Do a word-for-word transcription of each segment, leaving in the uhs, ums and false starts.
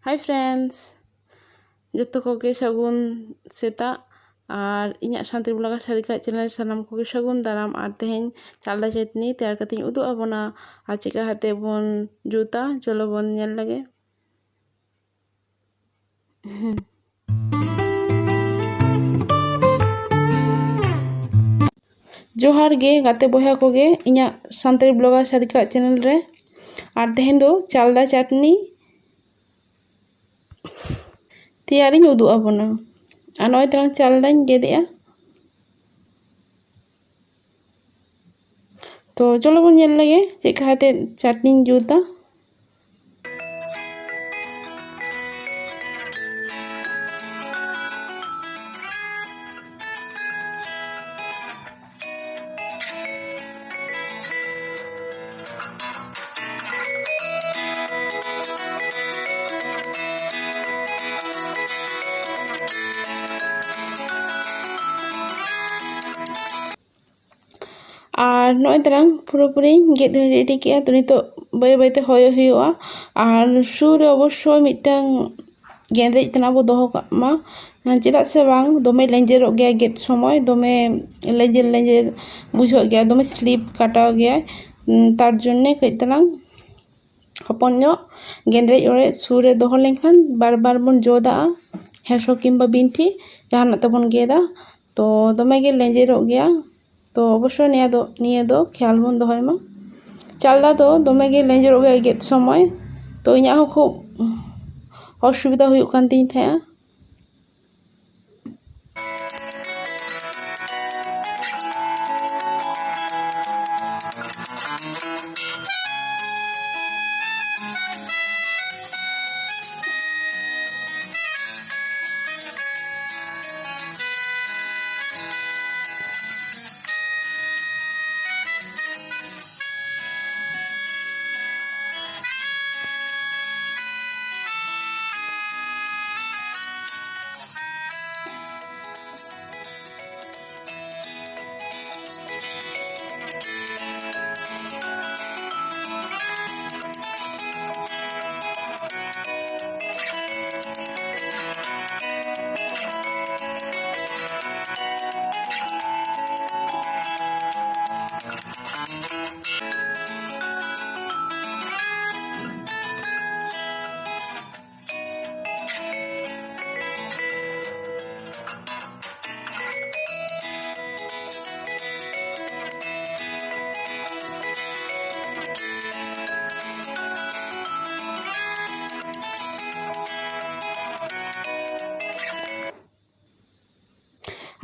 Hi friends, ᱡᱚᱛᱚ ᱠᱚᱜᱮ ᱥᱟᱹᱜᱩᱱ ᱥᱮᱛᱟᱜ᱾ ᱟᱨ ᱤᱧᱟᱹᱜ ᱥᱟᱱᱛᱟᱲᱤ ᱵᱞᱚᱜᱟᱨ ᱥᱟᱨᱤᱠᱟ ᱪᱮᱱᱮᱞ ᱥᱟᱱᱟᱢ ᱠᱚᱜᱮ ᱥᱟᱹᱜᱩᱱ ᱫᱟᱨᱟᱢ᱾ ᱟᱨ ᱛᱮᱦᱮᱧ ᱪᱟᱞᱫᱟ ᱪᱟᱴᱱᱤ ᱛᱮᱭᱟᱨ ᱠᱟᱛᱮᱧ ᱩᱫᱩᱜ ᱟᱵᱚᱱᱟ᱾ ᱟᱨ ᱪᱮᱠᱟ ᱠᱟᱛᱮ ᱵᱚᱱ ᱡᱩᱛᱟ, ᱪᱚᱞᱚ ᱵᱚᱱ ᱧᱮᱞ ᱞᱮᱜᱮ᱾ ᱡᱚᱦᱟᱨ ᱜᱮ ᱜᱟᱛᱮ ᱵᱚᱭᱦᱟ ᱠᱚᱜᱮ ᱤᱧᱟᱹᱜ ᱥᱟᱱᱛᱟᱲᱤ ᱵᱞᱚᱜᱟᱨ ᱥᱟᱨᱤᱠᱟ ᱪᱮᱱᱮᱞ ᱨᱮ᱾ ᱟᱨ ᱛᱮᱦᱮᱧ ᱫᱚ ᱪᱟᱞᱫᱟ ᱪᱟᱴᱱᱤ ᱛᱮᱭᱟᱨᱤᱧ ᱩᱫᱩᱜ ᱟᱵᱚᱱᱟ᱾ ᱟᱨ ᱱᱚᱜᱼᱚᱭ ᱛᱟᱞᱟᱝ ᱪᱟᱞᱫᱟᱧ ᱜᱮᱫᱮᱜᱼᱟ᱾ ᱛᱚ ᱪᱚᱞᱚ ᱵᱚᱱ ᱧᱮᱞ ᱞᱮᱜᱮ ᱪᱮᱫ ᱞᱮᱠᱟ ᱠᱟᱛᱮ ᱪᱟᱴᱱᱤᱧ ᱡᱩᱛᱟ᱾ ᱟᱨ ᱱᱚᱜᱼᱚᱭ ᱛᱟᱞᱟᱝ ᱯᱩᱨᱟᱹᱯᱩᱨᱤᱧ ᱜᱮᱫ ᱨᱮᱰᱤ ᱠᱮᱜᱼᱟ᱾ ᱛᱚ ᱱᱤᱛᱚᱜ ᱵᱟᱹᱭ ᱵᱟᱹᱭᱛᱮ ᱦᱚᱭᱚᱜ ᱦᱩᱭᱩᱜᱼᱟ᱾ ᱟᱨ ᱥᱩᱨ ᱨᱮ ᱚᱵᱚᱥᱥᱳᱭ ᱢᱤᱫᱴᱟᱝ ᱜᱮᱸᱫᱽᱨᱮᱡ ᱛᱮᱱᱟᱜ ᱵᱚ ᱫᱚᱦᱚ ᱠᱟᱜ ᱢᱟ, ᱪᱮᱫᱟᱜ ᱥᱮ ᱵᱟᱝ ᱫᱚᱢᱮ ᱞᱮᱸᱡᱮᱨᱚᱜ ᱜᱮᱭᱟ ᱜᱮᱫ ᱥᱚᱢᱚᱭ, ᱫᱚᱢᱮ ᱞᱮᱸᱡᱮᱨ ᱞᱮᱸᱡᱮᱨ ᱵᱩᱡᱷᱟᱹᱜ ᱜᱮᱭᱟ, ᱫᱚᱢᱮ ᱥᱞᱤᱯ ᱠᱟᱴᱟᱣ ᱜᱮᱭᱟᱭ᱾ ᱛᱟᱨ ᱡᱚᱱᱱᱮ ᱠᱟᱹᱡ ᱛᱟᱞᱟᱝ ᱦᱚᱯᱚᱱ ᱧᱚᱜ ᱜᱮᱸᱫᱽᱨᱮᱡ ᱚᱲᱮᱡ ᱥᱩᱨ ᱨᱮ ᱫᱚᱦᱚ ᱞᱮᱱᱠᱷᱟᱱ ᱵᱟᱨ ᱵᱟᱨ ᱵᱚᱱ ᱡᱚᱫᱟᱜᱼᱟ, ᱦᱮᱸᱥᱚ ᱠᱤᱝᱵᱟ ᱵᱤᱱᱴᱷᱤ ᱡᱟᱦᱟᱱᱟᱜ ᱛᱮᱵᱚᱱ ᱜᱮᱫᱟ, ᱛᱚ ᱫᱚᱢᱮ ᱜᱮ ᱞᱮᱸᱡᱮᱨᱚᱜ ᱜᱮᱭᱟ᱾ ᱛᱚ ᱚᱵᱚᱥᱥᱳᱭ ᱱᱤᱭᱟᱹ ᱫᱚ, ᱱᱤᱭᱟᱹ ᱫᱚ ᱠᱷᱮᱭᱟᱞ ᱵᱚᱱ ᱫᱚᱦᱚᱭ ᱢᱟ᱾ ᱪᱟᱞᱫᱟ ᱫᱚ ᱫᱚᱢᱮ ᱜᱮ ᱞᱮᱸᱡᱮᱨᱚᱜ ᱜᱮᱭᱟ ᱜᱮᱫ ᱥᱚᱢᱚᱭ, ᱛᱚ ᱤᱧᱟᱹᱜ ᱦᱚᱸ ᱠᱷᱩᱵ ᱚᱥᱩᱵᱤᱫᱟ ᱦᱩᱭᱩᱜ ᱠᱟᱱ ᱛᱤᱧ ᱛᱟᱦᱮᱸᱜᱼᱟ᱾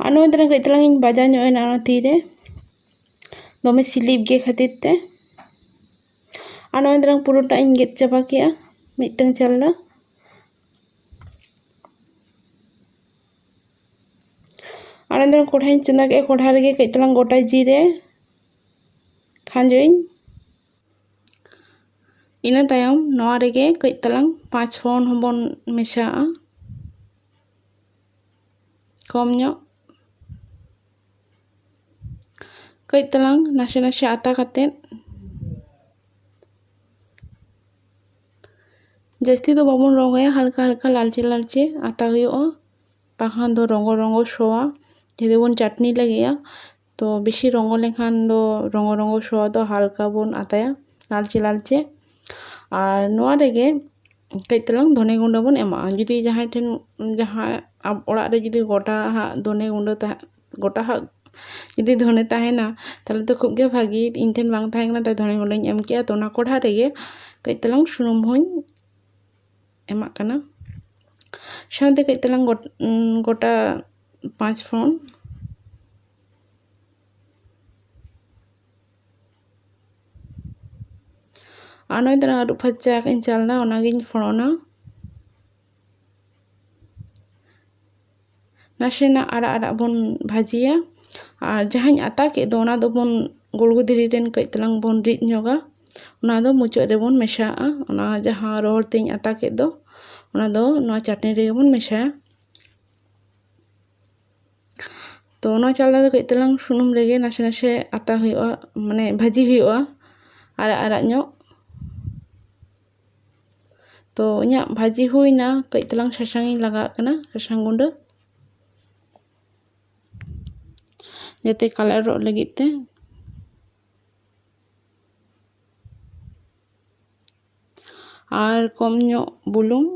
ᱟᱨ ᱱᱚᱜᱼᱚᱭ ᱛᱟᱞᱟᱝ ᱠᱟᱹᱡ ᱛᱟᱞᱟᱝ ᱤᱧ ᱵᱟᱡᱟᱣ ᱧᱚᱜ ᱮᱱᱟ ᱚᱱᱟ ᱛᱤᱨᱮ, ᱫᱚᱢᱮ ᱥᱤᱞᱤᱯ ᱜᱮ ᱠᱷᱟᱹᱛᱤᱨ ᱛᱮ᱾ ᱟᱨ ᱱᱚᱜᱼᱚᱭ ᱛᱟᱞᱟᱝ ᱯᱩᱨᱟᱹᱴᱟᱜ ᱤᱧ ᱜᱮᱫ ᱪᱟᱵᱟ ᱠᱮᱜᱼᱟ ᱢᱤᱫᱴᱟᱝ ᱪᱟᱞᱫᱟ᱾ ᱟᱨ ᱱᱚᱜᱼᱚᱭ ᱛᱟᱞᱟᱝ ᱠᱚᱲᱦᱟᱧ ᱪᱚᱸᱫᱟ ᱠᱮᱜᱼᱟ, ᱠᱚᱲᱦᱟ ᱨᱮᱜᱮ ᱠᱟᱹᱡ ᱛᱟᱞᱟᱝ ᱜᱚᱴᱟ ᱡᱤᱨᱮ ᱠᱷᱟᱸᱡᱚᱭᱤᱧ᱾ ᱤᱱᱟᱹ ᱛᱟᱭᱚᱢ ᱱᱚᱣᱟ ᱨᱮᱜᱮ ᱠᱟᱹᱡ ᱛᱟᱞᱟᱝ ᱯᱟᱸᱪ ᱯᱷᱚᱲᱚᱱ ᱦᱚᱸᱵᱚᱱ ᱢᱮᱥᱟᱜᱼᱟ, ᱠᱚᱢ ᱧᱚᱜ᱾ ᱠᱟᱹᱡ ᱛᱟᱞᱟᱝ ᱱᱟᱥᱮ ᱱᱟᱥᱮ ᱟᱛᱟ ᱠᱟᱛᱮᱫ, ᱡᱟᱹᱥᱛᱤ ᱫᱚ ᱵᱟᱵᱚᱱ ᱨᱚᱝᱜᱚᱭᱟ, ᱦᱟᱞᱠᱟ ᱦᱟᱞᱠᱟ ᱞᱟᱞᱪᱮ ᱞᱟᱞᱪᱮ ᱟᱛᱟ ᱦᱩᱭᱩᱜᱼᱟ, ᱵᱟᱠᱷᱟᱱ ᱫᱚ ᱨᱚᱸᱜᱚ ᱨᱚᱸᱜᱚ ᱥᱚᱣᱟ᱾ ᱡᱩᱫᱤ ᱵᱚᱱ ᱪᱟᱴᱱᱤ ᱞᱟᱹᱜᱤᱫᱼᱟ, ᱛᱚ ᱵᱮᱥᱤ ᱨᱚᱸᱜᱚ ᱞᱮᱠᱷᱟᱱ ᱫᱚ ᱨᱚᱸᱜᱚ ᱨᱚᱸᱜᱚ ᱥᱚᱣᱟ ᱫᱚ ᱦᱟᱞᱠᱟ ᱵᱚᱱ ᱟᱛᱟᱭᱟ, ᱞᱟᱞᱪᱮ ᱞᱟᱞᱪᱮ᱾ ᱟᱨ ᱱᱚᱣᱟ ᱨᱮᱜᱮ ᱠᱟᱹᱡ ᱛᱟᱞᱟᱝ ᱫᱷᱚᱱᱮ ᱜᱩᱸᱰᱟᱹ ᱵᱚᱱ ᱮᱢᱟᱜᱼᱟ᱾ ᱡᱩᱫᱤ ᱡᱟᱦᱟᱸᱭ ᱴᱷᱮᱱ, ᱡᱟᱦᱟᱸ ᱟᱵ-, ᱚᱲᱟᱜ ᱨᱮ ᱡᱩᱫᱤ ᱜᱚᱴᱟ ᱦᱟᱸᱜ ᱫᱷᱚᱱᱮ ᱜᱩᱸᱰᱟᱹ ᱛᱟᱦᱮᱸ, ᱜᱚᱴᱟ ᱦᱟᱸᱜ ᱡᱩᱫᱤ ᱫᱷᱚᱱᱮ ᱛᱟᱦᱮᱱᱟ, ᱛᱟᱦᱚᱞᱮ ᱫᱚ ᱠᱷᱩᱵ ᱜᱮ ᱵᱷᱟᱹᱜᱤ᱾ ᱤᱧ ᱴᱷᱮᱱ ᱵᱟᱝ ᱛᱟᱦᱮᱸ ᱠᱟᱱᱟ, ᱛᱟᱭ ᱫᱷᱚᱱᱮ ᱜᱩᱸᱰᱟᱹᱧ ᱮᱢ ᱠᱮᱜᱼᱟ᱾ ᱛᱚ ᱚᱱᱟ ᱠᱚᱲᱦᱟ ᱨᱮᱜᱮ ᱠᱟᱹᱡ ᱛᱟᱞᱟᱝ ᱥᱩᱱᱩᱢ ᱦᱚᱸᱧ ᱮᱢᱟᱜ ᱠᱟᱱᱟ, ᱥᱟᱶᱛᱮ ᱠᱟᱹᱡ ᱛᱟᱞᱟᱝ ᱜᱚᱴ-, ᱩᱸ, ᱜᱚᱴᱟ ᱯᱟᱸᱪ ᱯᱷᱚᱲᱚᱱ᱾ ᱟᱨ ᱱᱚᱜᱼᱚᱭ ᱛᱟᱞᱟᱝ ᱟᱹᱨᱩᱵ ᱯᱷᱟᱨᱪᱟ ᱟᱠᱟᱫ ᱤᱧ ᱪᱟᱞᱫᱟ, ᱚᱱᱟᱜᱤᱧ ᱯᱷᱚᱲᱚᱱᱟ᱾ ᱱᱟᱥᱮᱱᱟᱜ ᱟᱨᱟᱜ ᱟᱨᱟᱜ ᱵᱚᱱ ᱵᱷᱟᱹᱡᱤᱭᱟ᱾ ᱟᱨ ᱡᱟᱦᱟᱸᱧ ᱟᱛᱟ ᱠᱮᱫ ᱫᱚ, ᱚᱱᱟ ᱫᱚᱵᱚᱱ ᱜᱩᱲᱜᱩ ᱫᱷᱤᱨᱤ ᱨᱮᱱ ᱠᱟᱹᱡ ᱛᱟᱞᱟᱝ ᱵᱚᱱ ᱨᱤᱫ ᱧᱚᱜᱟ᱾ ᱚᱱᱟ ᱫᱚ ᱢᱩᱪᱟᱹᱫ ᱨᱮᱵᱚᱱ ᱢᱮᱥᱟᱣᱟᱜᱼᱟ᱾ ᱚᱱᱟ ᱡᱟᱦᱟᱸ ᱨᱚᱦᱚᱲ ᱛᱮᱧ ᱟᱛᱟ ᱠᱮᱫ ᱫᱚ, ᱚᱱᱟ ᱫᱚ ᱱᱚᱣᱟ ᱪᱟᱴᱱᱤ ᱨᱮᱜᱮ ᱵᱚᱱ ᱢᱮᱥᱟᱭᱟ᱾ ᱛᱚ ᱱᱚᱣᱟ ᱪᱟᱞᱫᱟ ᱫᱚ ᱠᱟᱹᱡ ᱛᱟᱞᱟᱝ ᱥᱩᱱᱩᱢ ᱨᱮᱜᱮ ᱱᱟᱥᱮ ᱱᱟᱥᱮ ᱟᱛᱟ ᱦᱩᱭᱩᱜᱼᱟ, ᱢᱟᱱᱮ ᱵᱷᱟᱹᱡᱤ ᱦᱩᱭᱩᱜᱼᱟ ᱟᱨᱟᱜ ᱟᱨᱟᱜ ᱧᱚᱜ᱾ ᱛᱚ ᱤᱧᱟᱹᱜ ᱵᱷᱟᱹᱡᱤ ᱦᱩᱭᱱᱟ, ᱠᱟᱹᱡ ᱛᱟᱞᱟᱝ ᱥᱟᱥᱟᱝ ᱤᱧ ᱞᱟᱜᱟᱣᱟᱜ ᱠᱟᱱᱟ, ᱥᱟᱥᱟᱝ ᱜᱩᱸᱰᱟᱹ, ᱡᱟᱛᱮ ᱠᱟᱞᱟᱨᱚᱜ ᱞᱟᱹᱜᱤᱫ ᱛᱮ᱾ ᱟᱨ ᱠᱚᱢ ᱧᱚᱜ ᱵᱩᱞᱩᱝ᱾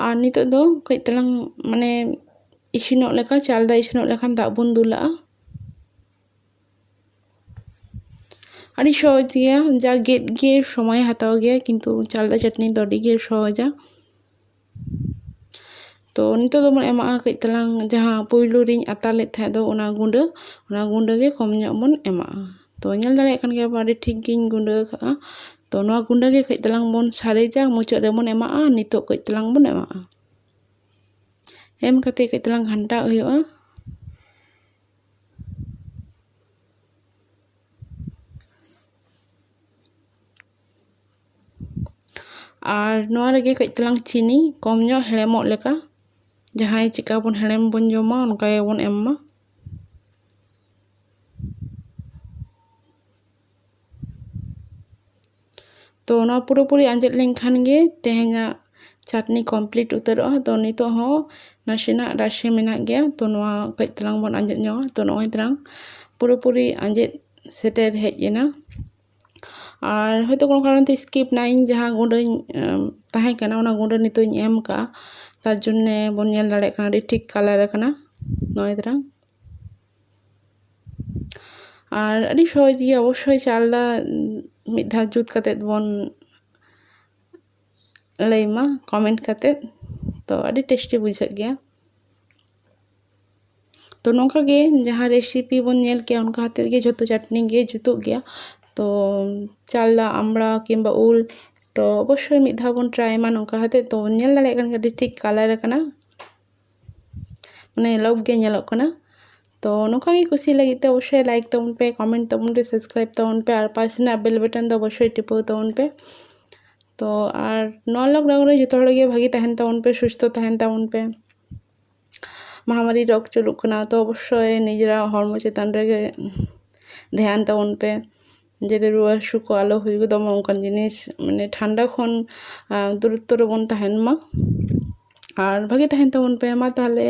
ᱟᱨ ᱱᱤᱛᱚᱜ ᱫᱚ ᱠᱟᱹᱡ ᱛᱟᱞᱟᱝ, ᱢᱟᱱᱮ, ᱤᱥᱤᱱᱚᱜ ᱞᱮᱠᱟ, ᱪᱟᱞᱫᱟ ᱤᱥᱤᱱᱚᱜ ᱞᱮᱠᱟᱱ ᱫᱟᱜ ᱵᱚᱱ ᱫᱩᱞᱟᱜᱼᱟ᱾ ᱟᱹᱰᱤ ᱥᱚᱦᱚᱡᱽ ᱜᱮᱭᱟ, ᱡᱟ ᱜᱮᱫ ᱜᱮ ᱥᱚᱢᱚᱭ ᱦᱟᱛᱟᱣ ᱜᱮᱭᱟ, ᱠᱤᱱᱛᱩ ᱪᱟᱞᱫᱟ ᱪᱟᱹᱴᱱᱤ ᱫᱚ ᱟᱹᱰᱤ ᱜᱮ ᱥᱚᱦᱚᱡᱟ᱾ ᱛᱚ ᱱᱤᱛᱚᱜ ᱫᱚᱵᱚᱱ ᱮᱢᱟᱜᱼᱟ ᱠᱟᱹᱡ ᱛᱟᱞᱟᱝ ᱡᱟᱦᱟᱸ ᱯᱩᱭᱞᱩ ᱨᱤᱧ ᱟᱛᱟ ᱞᱮᱫ ᱛᱟᱦᱮᱸᱫ ᱫᱚ ᱚᱱᱟ ᱜᱩᱸᱰᱟᱹ, ᱚᱱᱟ ᱜᱩᱸᱰᱟᱹ ᱜᱮ ᱠᱚᱢ ᱧᱚᱜ ᱵᱚᱱ ᱮᱢᱟᱜᱼᱟ᱾ ᱛᱚ ᱧᱮᱞ ᱫᱟᱲᱮᱭᱟᱜ ᱠᱟᱱ ᱜᱮᱭᱟ ᱵᱚᱱ ᱟᱹᱰᱤ ᱴᱷᱤᱠ ᱜᱤᱧ ᱜᱩᱸᱰᱟᱹ ᱟᱠᱟᱫᱼᱟ᱾ ᱛᱚ ᱱᱚᱣᱟ ᱜᱩᱸᱰᱟᱹ ᱜᱮ ᱠᱟᱹᱡ ᱛᱟᱞᱟᱝ ᱵᱚᱱ ᱥᱟᱨᱮᱡᱟ, ᱢᱩᱪᱟᱹᱫ ᱨᱮᱵᱚᱱ ᱮᱢᱟᱜᱼᱟ, ᱱᱤᱛᱚᱜ ᱠᱟᱹᱡ ᱛᱟᱞᱟᱝ ᱵᱚᱱ ᱮᱢᱟᱜᱼᱟ᱾ ᱮᱢ ᱠᱟᱛᱮ ᱠᱟᱹᱡ ᱛᱟᱞᱟᱝ ᱜᱷᱟᱱᱴᱟᱣ ᱦᱩᱭᱩᱜᱼᱟ᱾ ᱟᱨ ᱱᱚᱣᱟ ᱨᱮᱜᱮ ᱠᱟᱹᱡ ᱛᱟᱞᱟᱝ ᱪᱤᱱᱤ ᱠᱚᱢ ᱧᱚᱜ ᱦᱮᱲᱮᱢᱚᱜ ᱞᱮᱠᱟ, ᱡᱟᱦᱟᱸᱭ ᱪᱮᱠᱟ ᱵᱚᱱ ᱦᱮᱲᱮᱢ ᱵᱚᱱ ᱡᱚᱢᱟ ᱚᱱᱠᱟ ᱜᱮᱵᱚᱱ ᱮᱢ ᱢᱟ᱾ ᱛᱚ ᱱᱚᱣᱟ ᱯᱩᱨᱟᱹᱯᱩᱨᱤ ᱟᱸᱡᱮᱫ ᱞᱮᱱᱠᱷᱟᱱ ᱜᱮ ᱛᱮᱦᱮᱧᱟᱜ ᱪᱟᱴᱱᱤ complete ᱩᱛᱟᱹᱨᱚᱜᱼᱟ᱾ ᱛᱚ ᱱᱤᱛᱚᱜ ᱦᱚᱸ ᱱᱟᱥᱮᱱᱟᱜ ᱨᱟᱥᱮ ᱢᱮᱱᱟᱜ ᱜᱮᱭᱟ, ᱛᱚ ᱱᱚᱣᱟ ᱠᱟᱹᱡ ᱛᱟᱞᱟᱝ ᱵᱚᱱ ᱟᱸᱡᱮᱫ ᱧᱚᱜᱟ᱾ ᱛᱚ ᱱᱚᱜᱼᱚᱭ ᱛᱟᱞᱟᱝ ᱯᱩᱨᱟᱹᱯᱩᱨᱤ ᱟᱸᱡᱮᱫ ᱥᱮᱴᱮᱨ ᱦᱮᱡ ᱮᱱᱟ᱾ ᱟᱨ ᱦᱚᱭᱛᱳ ᱠᱳᱱᱳ ᱠᱟᱨᱚᱱ ᱛᱮ skip ᱱᱟ, ᱤᱧ ᱡᱟᱦᱟᱸ ᱜᱩᱸᱰᱟᱹᱧ ᱮᱢ, ᱛᱟᱦᱮᱸ ᱠᱟᱱᱟ, ᱚᱱᱟ ᱜᱩᱸᱰᱟᱹ ᱱᱤᱛᱚᱜ ᱤᱧ ᱮᱢ ᱠᱟᱜᱼᱟ, ᱛᱟᱨ ᱡᱚᱱᱱᱮ ᱵᱚᱱ ᱧᱮᱞ ᱫᱟᱲᱮᱭᱟᱜ ᱠᱟᱱᱟ ᱟᱹᱰᱤ ᱴᱷᱤᱠ colour ᱟᱠᱟᱱᱟ ᱱᱚᱜᱼᱚᱭ ᱛᱟᱞᱟᱝ᱾ ᱟᱨ ᱟᱹᱰᱤ ᱥᱚᱦᱚᱡᱽ ᱜᱮᱭᱟ, ᱚᱵᱚᱥᱥᱳᱭ ᱪᱟᱞᱫᱟ ᱢᱤᱫ ᱫᱷᱟᱣ ᱡᱩᱛ ᱠᱟᱛᱮᱫ ᱵᱚᱱ ᱞᱟᱹᱭ ᱢᱟ comment ᱠᱟᱛᱮᱫ᱾ ᱛᱚ ᱟᱹᱰᱤ tasty ᱵᱩᱡᱷᱟᱹᱜ ᱜᱮᱭᱟ᱾ ᱛᱚ ᱱᱚᱝᱠᱟ ᱜᱮ ᱡᱟᱦᱟᱸ recipe ᱵᱚᱱ ᱧᱮᱞ ᱠᱮᱜᱼᱟ, ᱚᱱᱠᱟ ᱠᱟᱛᱮᱫ ᱜᱮ ᱡᱷᱚᱛᱚ ᱪᱟᱴᱱᱤ ᱜᱮ ᱡᱩᱛᱩᱜ ᱜᱮᱭᱟ᱾ ᱛᱚ ᱪᱟᱞᱫᱟ, ᱟᱢᱲᱟ ᱠᱤᱝᱵᱟ ᱩᱞ, ᱛᱚ ᱚᱵᱚᱥᱥᱳᱭ ᱢᱤᱫ ᱫᱷᱟᱣ ᱵᱚᱱ try ᱢᱟ ᱱᱚᱝᱠᱟ ᱠᱟᱛᱮᱫ᱾ ᱛᱚ ᱧᱮᱞ ᱫᱟᱲᱮᱭᱟᱜ ᱠᱟᱱ ᱜᱮᱭᱟ ᱟᱹᱰᱤ ᱴᱷᱤᱠ colour ᱟᱠᱟᱱᱟ, ᱢᱟᱱᱮ ᱞᱚᱵᱽ ᱜᱮ ᱧᱮᱞᱚᱜ ᱠᱟᱱᱟ᱾ ᱛᱚ ᱱᱚᱝᱠᱟ ᱜᱮ ᱠᱩᱥᱤ ᱞᱟᱹᱜᱤᱫ ᱛᱮ ᱚᱵᱚᱥᱥᱳᱭ like ᱛᱟᱵᱚᱱ ᱯᱮ, comment ᱛᱟᱵᱚᱱ ᱯᱮ, subscribe ᱛᱟᱵᱚᱱ ᱯᱮ ᱟᱨ ᱯᱟᱥᱮ ᱨᱮᱱᱟᱜ bell button ᱫᱚ ᱚᱵᱚᱥᱥᱳᱭ ᱴᱤᱯᱟᱹᱣ ᱛᱟᱵᱚᱱ ᱯᱮ᱾ ᱛᱚ ᱟᱨ ᱱᱚᱣᱟ lockdown ᱨᱮ ᱡᱚᱛᱚ ᱦᱚᱲ ᱜᱮ ᱵᱷᱟᱜᱮ ᱛᱟᱦᱮᱱ ᱛᱟᱵᱚᱱ ᱯᱮ, ᱥᱩᱥᱛᱷᱚ ᱛᱟᱦᱮᱱ ᱛᱟᱵᱚᱱ ᱯᱮ᱾ ᱢᱟᱦᱟᱢᱟᱨᱤ ᱨᱳᱜᱽ ᱪᱟᱹᱞᱩᱜ ᱠᱟᱱᱟ, ᱛᱚ ᱚᱵᱚᱥᱥᱳᱭ ᱱᱤᱡᱮᱨᱟᱜ ᱦᱚᱲᱢᱚ ᱪᱮᱛᱟᱱ ᱨᱮᱜᱮ ᱫᱷᱮᱭᱟᱱ ᱛᱟᱵᱚᱱ ᱯᱮ᱾ ᱡᱟᱛᱮ ᱨᱩᱣᱟᱹ ᱦᱟᱹᱥᱩ ᱠᱚ ᱟᱞᱚ ᱦᱩᱭ ᱜᱚᱫᱚᱜ ᱢᱟ, ᱚᱱᱠᱟᱱ ᱡᱤᱱᱤᱥ, ᱢᱟᱱᱮ ᱴᱷᱟᱱᱰᱟ ᱠᱷᱚᱱ, ᱟᱸ, ᱫᱩᱨᱚᱛᱛᱚ ᱨᱮᱵᱚᱱ ᱛᱟᱦᱮᱱ ᱢᱟ᱾ ᱟᱨ ᱵᱷᱟᱜᱮ ᱛᱟᱦᱮᱱ ᱛᱟᱵᱚᱱ ᱯᱮ᱾ ᱢᱟ ᱛᱟᱦᱚᱞᱮ